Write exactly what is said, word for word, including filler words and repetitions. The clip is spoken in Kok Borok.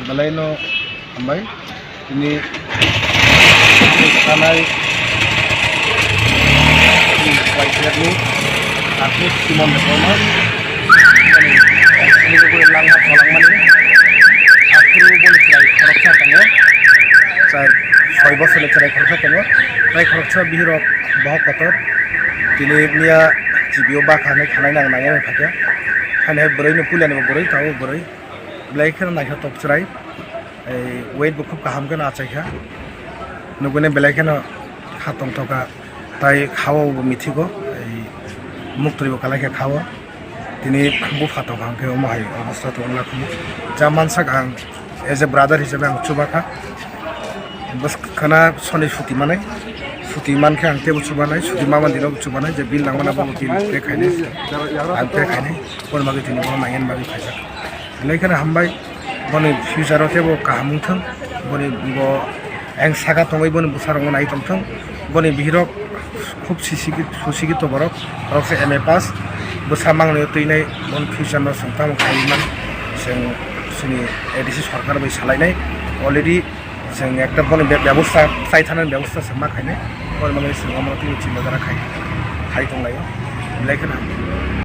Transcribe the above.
Malaino hambai. Tini sanai Kaiserni Asmus Simon Debbarma. Tini langma kolangmani. Asuru boni chwrai khoroksa tongo. Char soi bosorni chwrai khoroksa tongo. Chwrai khoroksa bihirok bohok kotor. Tini miya G B O bakha hinwi khanai nang nangya hinwi phakya. Haino hai bwrwino puilani bo bwrwi, tabuk bwrwi. Belai kheno naithotok chwrai. Ei, weight bo khub kaham kheno achaikha. Nugwino belai kheno kha tongthokha. Tai khao bo mithigo. Ei, muktwi bo kalai khe khao. Tini bupha tongkha hwnkhe omo hai obostha tongla khumui. Ja mansak ang as a brother hisabe ang chubakha. Bwskhana soni suti manai. Suti mankhe ang teibo chubanai. Suti mamani dino chubanai. Je bill nangmani abo bill pay khainai. Ang pay khainai. Boni bagwi tini bono nangya bagwi khaijak. Belai kheno hambai. Boni future o khe bo kaham wngthung. Boni bo ang saka tongwi boni bwsarokno nai tongthung. Boni bihirok khub sisigi, susigito borok. Borok se M A pass. Bwsa mangnwi twinai boni future no chwng tamo khaiwi man. Chwng chini A D C sorkar bai salainai. Already chwng ekta boni be-, bebosta, chai thanani bebosta chwng ma khainai. Boni bagwi chwng omo twi chinta dara khai, khai tonglaio. Belai kheno hambai.